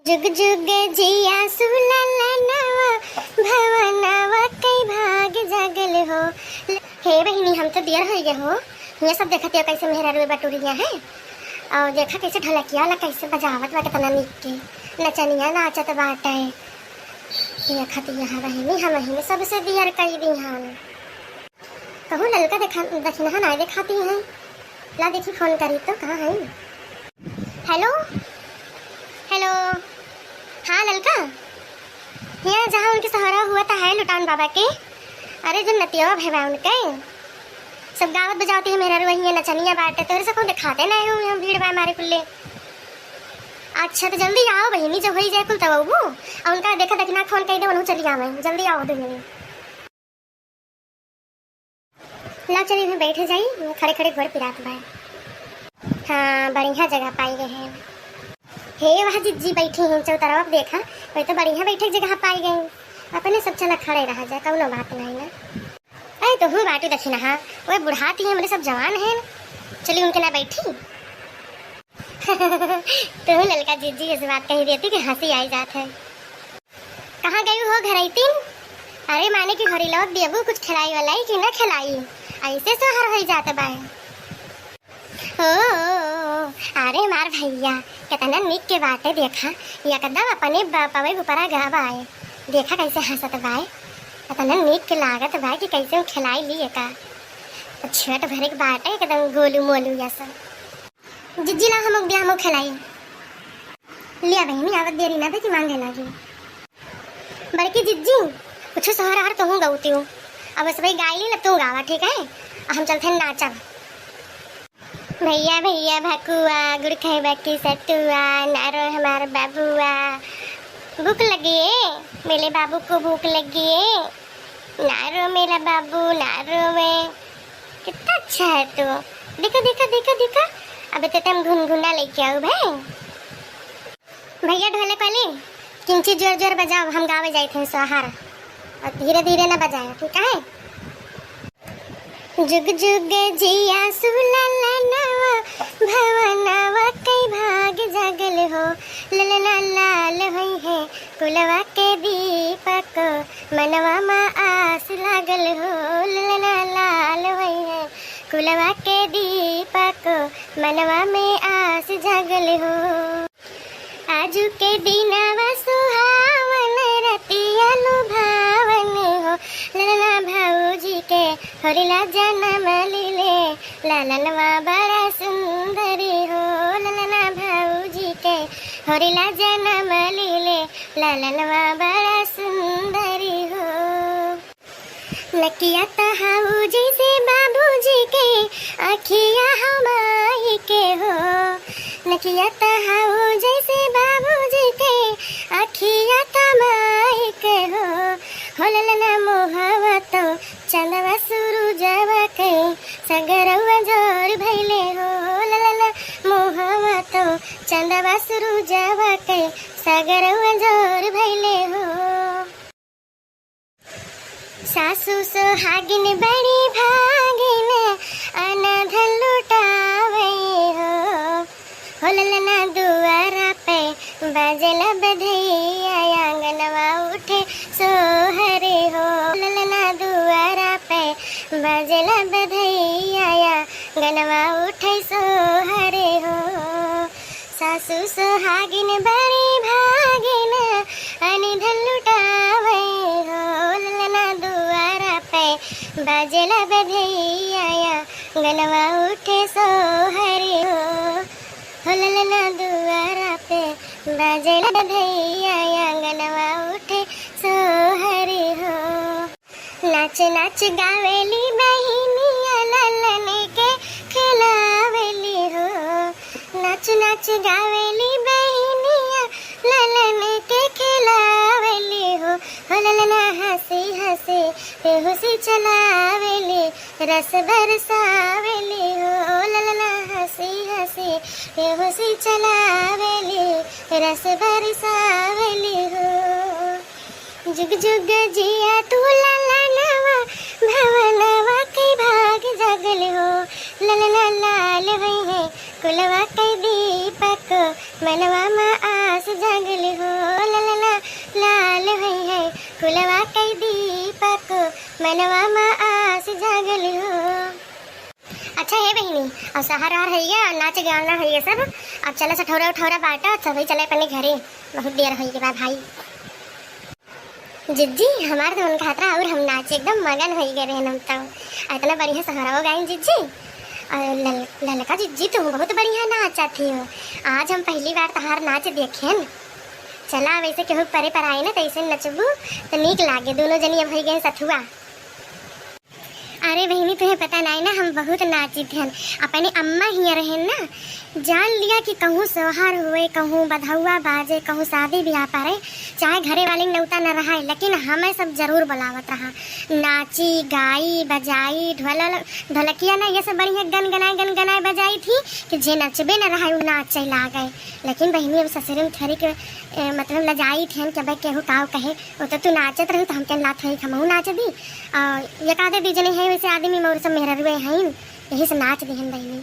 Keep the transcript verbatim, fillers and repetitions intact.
जुग जुग जिया सुललनवा, भवनवा कई भाग जागल हो। हे बहिनी, हम तो दियर होइ गए हो। ये सब देखत हो कैसे मेहरारू बटुरिया है। और देखा कैसे ढोलकिया वाला कैसे बजावत बा, कितना निक के नचनिया नाचत बाटे। देखत यहाँ बहिनी, हम ही में सबसे दियर कई दी हन। कहूँ ललका देखा, दखिनहा नाय देखाती हैं। ला देखी, फोन करी तो कहाँ है। हेलो, हेलो। हाँ ललका, यहाँ जहाँ उनके सहरा हुआ था है लुटान बाबा के। अरे जो नतिया भैया उनके सब गावत बजावती है, मेहरारू वही है, नचनिया बाटे, तोहरे से कहूँ देखाते नहीं हो, यहाँ भीड़ बा हमारे कुल्ले। अच्छा तो जल्दी आओ बहिनी, जब होई जाए कुल तब अबू। और उनका देखा दखिना फोन कई दे, वनहू चली आवे, जल्दी आओ दो जने। ला चली, इहाँ बैठे जाई, खड़े खड़े गोड़ पिरात बा। हाँ, बढ़िया जगह पाई गए हैं। हे वह जिज्जी बैठी हैं चौतरफ, देखा, वही तो बढ़िया बैठे के जगह पाई गए। अपने सब चला खड़े रहा जाए, कौनो बात नहीं ना। अरे तोहू बाटी दखिनहा, वह बुढ़ाती है, हमरे सब जवान हैं। चली उनके ना बैठी। तू ललका जिज्जी ऐसी बात कही देती कि हँसी आई जात है। कहाँ गई हो घरैतिन? अरे माने कि घरी लौट देबू, कुछ खिलाई वलाई कि न खिलाई? ऐसे सोहर होई जात बाय। ओ, ओ, ओ, अरे मार भैया, कितना निक के बाटे देखा, एकदम अपने बापवे ऊपरा गा बाय। देखा कैसे हँसत बाय, कितना निक के लागत बाय कि कैसे उ खिलाई ली एका। छेट भरे के बाटे एकदम गोलू मोलू जैसा। जिज्जी ला हम बियाह में खेलाई। लिया बहिनी, आवत देरी ना दे कि मांगे लागी। बड़की जिज्जी, कुछ सोहर हर तोहू गौतियो। अब बस भाई गाई ली ना, तू गावा, ठीक है? अब हम चलते हैं नाचब। भैया भैया भकुआ, गुड़ खैबा की सतुआ, ना रो हमार बाबुआ। भूख लगी है, मेरे बाबू को भूख लगी है। ना रो मेरा बाबू, ना रो मैं। कितना अच्छा है तू। देखा, देखा, देखा, देखा। अबे तो तुम घुनघुना लेके आओ भाई। भैया ढोलक वाले, किंची जोर जोर बजाओ, हम गावे जाइत हैं सोहर। और धीरे धीरे ना बजाया, ठीक है? जुग जुग जिया सुललनवा, भवनवा कई भाग जागल हो। ललना लाल होई है कुलवा के दीपक, मनवा मा आस लागल हो। ललना लाल होई है कुलवा के दीपक, मनवा में आस जागल हो। आजु के दिनवा सुहावन, रतिया लुभावन हो। ललना भौजी के होरिला जनम लीले, ललनवा बड़ा सुंदरी हो। ललना भौजी के होरिला जनम लीले, ललनवा बड़ा सुंदरी हो। नकिया त हऊ जैसे बाबूजी के, अखिया हमाई के हो। नकिया त हऊ जैसे बाबूजी के, अखिया त माई के हो। हो ललना मोहवा तो चंदवा सुरुजवा के, सगरवा जोर भैले हो। ललना मोहवा तो चंदवा सुरुजवा के, सगरवा जोर भैले हो। सासु सोहागिन बड़ी भागिन, अनधन लुटावे हो। हो ललना दुआरा पे बाजेला बधैया, आंगनवा उठे सोहरे हो। ललना दुआरा पे बाजेला बधैया, आंगनवा उठे सोहरे हो। सासु सोहागिन बड़ी भागिन, अनधन लुटावे हो। ललना दुआरा पे बाजेला बधैया, आंगनवा उठे सोहरे हो। हो ललना दुआरा पे बाजेला बधैया, आंगनवा उठे सोहरे हो। नाच नाच गावेली बहिनिया, ललन के खेलावेली हो। नाच नाच गावेली बहिनिया, ललन के खेलावेली हो। हो ललना हँसी हँसी बेहोशी चलावेली, रस बरसावेली हो। ललना हँसी हँसी बेहोशी चलावेली, रस बरसावेली हो। जुग जुग जिया तू ललनवा, भवनवा के भाग जागल हो। ललना लाल होई है कुलवा के दीपक, मनवा मा आस जागल हो। फुलवा कई दीपक मनवा मा आस जागल हो। अच्छा हे बहिनी, अब सहर वहर होइगा, नाच गाना होइगा सब, अब चला सठौरा उठौरा बाटा, सभी चले अपने घरे, बहुत देर होइगा बा भाई। जिज्जी, हमार तो मन कहत रहा और हम नाचे, एकदम मगन होइगा रहन हम तो। इतना बढ़िया सहरवा गाइन जिज्जी। और लल-, ललका जिज्जी, तू बहुत बढ़िया नाचत ही हो। आज हम पहली बार तहार नाच देखेन। चला, वैसे केहू परे पर आए ना, तो ऐसे नचबू तो नीक लागे। दोनों जनी अब होइगा सथुआ। अरे बहिनी, तुहे पता नाई ना, हम बहुत नाचित हन। अपने अम्मा हियाँ रहेन ना, जान लिया कि कहूँ सोहर हुए, कहूँ बधौआ बाजे, कहूँ शादी ब्याह पड़े, चाहे घरे वाले नौता न रहाए, लेकिन हमें सब जरूर बुलावत रहा। नाची, गाई, बजाई, ढोल-, ढोलकिया ना, ये सब बढ़िया गन गनाए, गन गनाए बजाई थी कि जे नचबे न रहाए, उ नाचे लागे। लेकिन बहिनी, अब ससुरे में थोड़ी के, ए, मतलब लजाई थेन कि भाई केहू काव कहे, वो तो तू नाचत रहू तो हम कहन लात है कि हमहू नाच दी। और एक आधे दू जने हैं वैसे आदमी, मौर सब मेहररुए हैं, यही से नाच दिहन बहिनी।